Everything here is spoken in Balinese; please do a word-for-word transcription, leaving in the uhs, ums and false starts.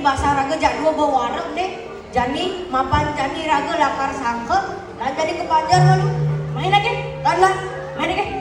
Basa raga jadua bawareg deh. Jani mapan jani raga lakar sangka, lan jadi kapanjar malu. Main lagi. Lan lah. Main lagi.